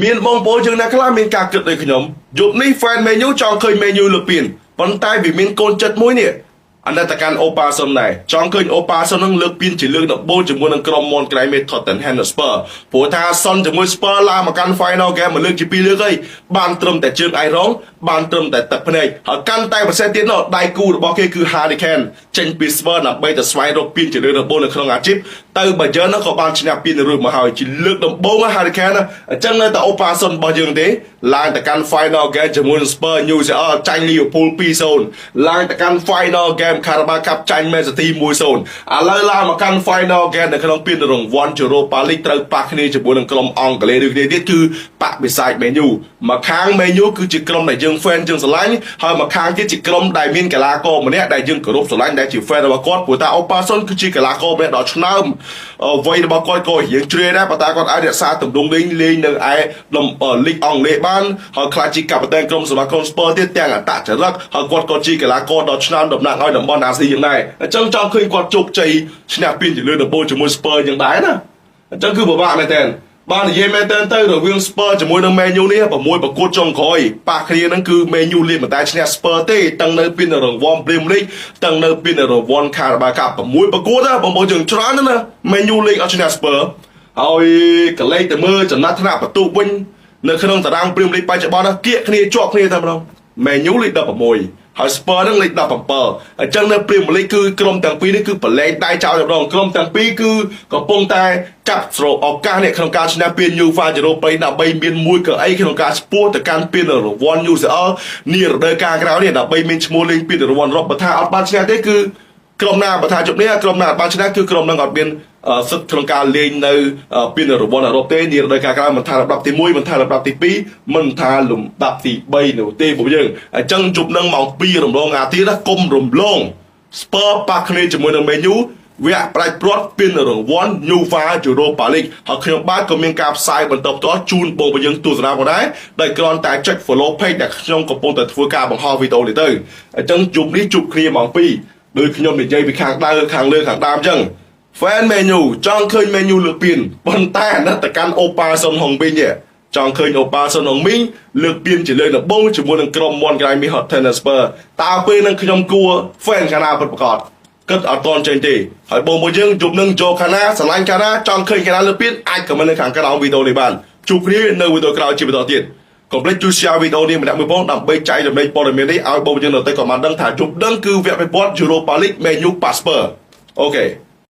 មានបងប្អូនយើងអ្នកខ្លះមានការគិតដូចខ្ញុំយប់នេះ fan Man U ចង់ឃើញ Man U លើកពានប៉ុន្តែវាមានកូនចិត្តមួយនេះអាណិតកាន់អូប៉ាសុនដែរចង់ឃើញអូប៉ាសុននឹងលើកពានជាលើកដំបូងជាមួយនឹងក្រុមមនក្រៃមេ Tottenham Hotspur ព្រោះថាសុនជាមួយ Spurs ឡើងមកកាន់ final game មួយលើកជាពីរលើកហើយបានត្រឹមតែជើងឯករងបានត្រឹមតែទឹកភ្នែកហើយកាន់តែពិសេសទៀតនោះដៃគូរបស់គេគឺ Harry Kane ចេញពី Spurs ដើម្បីទៅស្វែងរកពានជាលើកដំបូងនៅក្នុងអាជីពទៅ Bayern នោះក៏បានឈ្នះពានរួចមកហើយជាលើកដំបូង Harry Kane ណាអញ្ចឹងនៅតែអូប៉ាសុនរបស់យើងទេឡើងទៅកាន់ final game ជាមួយនឹង Spurs UCL ចាញ់ Liverpool 2-0ឡើងទៅកាន់ final game Carabao Cup ចាញ់ Man City 1-0ឥឡូវឡើងមកកាន់ final game នៅក្នុងពានរង្វាន់ Europa League ត្រូវប៉ះគ្នាជាមួយនឹងក្រុមអង់គ្លេសដូចគ្នាទៀតគឺប៉បិសាច Man U មកខាង Man U គឺជាក្រុមដែលយើង fan យើងស្រឡាញ់ហើយមកខាងទៀតជាក្រុមដែលមានកីឡាករម្នាក់ដែលយើងគោរពស្រឡាញ់ដែលជា fan របស់គាត់ព្រោះថាអូប៉ាសុនគឺជាកីឡាករម្នាក់ដ៏ឆ្នើមវ័យរបស់គាត់ក៏រៀងជ្រាដែរប៉ុន្តែគាត់អាចរក្សាទម្រង់លេងលេងនៅឯលីកអង់គ្លេសបានហើយក្លាយជាកាប៉ាតែនក្រុមសមាគមស្ពឺទៀតទាំងអត្តចរិតហើយគាត់ក៏ជាកីឡាករដ៏ឆ្នើមតំណាងឲ្យតំបន់អាស៊ីយ៉ាងដែរអញ្ចឹងចង់ឃើញគាត់ជោគជ័យឈ្នះពានជាលើកដំបូងជាមួយស្ពឺយ៉ាងដែរណាអញ្ចឹងគឺពិបាកមែនទែនបាននិយាយមែនតើទៅរវាង Spurs ជាមួយនឹង Man U នេះ6ប្រកួតចុងក្រោយប៉ះគ្នានឹងគឺ Man U លេងមិនតែឈ្នះ Spurs ទេទាំងនៅពានរង្វាន់ Premier League ទាំងនៅពានរង្វាន់ Carabao Cup 6ប្រកួតណាបងប្អូនយើងច្រើនណាស់ណា Man U លេងអត់ឈ្នះ Spurs ហើយកលេចទៅមើលចំណាត់ថ្នាក់បន្ទុកវិញនៅក្នុងតារាង Premier League បច្ចុប្បន្នណាគៀកគ្នាជាប់គ្នាតែម្ដង Man U លេខ16ហើយ Spurs នឹងលេខ17អញ្ចឹងនៅ Premier League គឺក្រុមទាំងពីរនេះគឺប្រឡែងដៃចោលតែម្ដងក្រុមទាំងពីរគឺកំពុងតែចាប់ស្រូបឱកាសនេះក្នុងការឈ្នះពាន UEFA Europa League ដើម្បីមានមួយកៅអីក្នុងការស្ពោះទៅកាន់ពានរង្វាន់ UCL នារដូវកាលក្រោយនេះដើម្បីមានឈ្មោះលេងពានរង្វាន់រ៉ុបបើថាអត់បានឈ្នះទេគឺក្រុមណាបើថាជប់នេះក្រុមណាអត់បានឈ្នះគឺក្រុមនឹងអត់មានសិទ្ធិក្នុងការលេងនៅពានរង្វាន់អឺរ៉ុបទេនារដូវកាលក្រោយមិនថាលំដាប់ទី1មិនថាលំដាប់ទី2មិនថាលំដាប់ទី3នោះទេពួកយើងអញ្ចឹងជប់នឹងម៉ោង2រំលងអាទិត្យណាគុំរំលង Spurs ប៉ះគ្នាជាមួយនឹង Man U វគ្គផ្ដាច់ព្រាត់ពានរង្វាន់ UEFA Europa League ហើយខ្ញុំបាទក៏មានការផ្សាយបន្តផ្ទាល់ជូនបងប្អូនយើងទស្សនាផងដែរដោយគ្រាន់តែចុច follow page ដែលខ្ញុំកំពុងតែធ្វើការបង្ហោះវីដេអូនេះទៅអញ្ចឹងជប់នេះជួបគ្នាម៉ោង2ដោយខ្ញុំនិយាយពីខាងដើខាងលើខាងដើមអញ្ចឹង fan Man U ចង់ឃើញ Man U លើកពានប៉ុន្តែអាណិតទៅកាន់អូប៉ាសុនហុងមីងនេះចង់ឃើញអូប៉ាសុនហុងមីងលើកពានជាលើកដំបូងជាមួយនឹងក្រុមមនក្រៃមី Tottenham Hotspur តើពេលនឹងខ្ញុំគួរ fan ខាងណាពិតប្រាកដគិតអត់តន់ចេញទេហើយបងប្អូនយើងជប់នឹងចូលខាងណាស្រឡាញ់ខាងណាចង់ឃើញខាងណាលើកពានអាច comment នៅខាងក្រោមវីដេអូនេះបានជួបគ្នានៅវីដេអូក្រោយជាបន្តទៀតកុំភ្លេចជួយ share វីដេអូនេះម្នាក់មួយផងដើម្បីចែករំលែកព័ត៌មាននេះឲ្យបងប្អូនយើងដទៃក៏បានដឹងថាជប់ដឹងគឺវគ្គពិព័រណ៍ Europa League Man U ប៉ះ Spurs OK.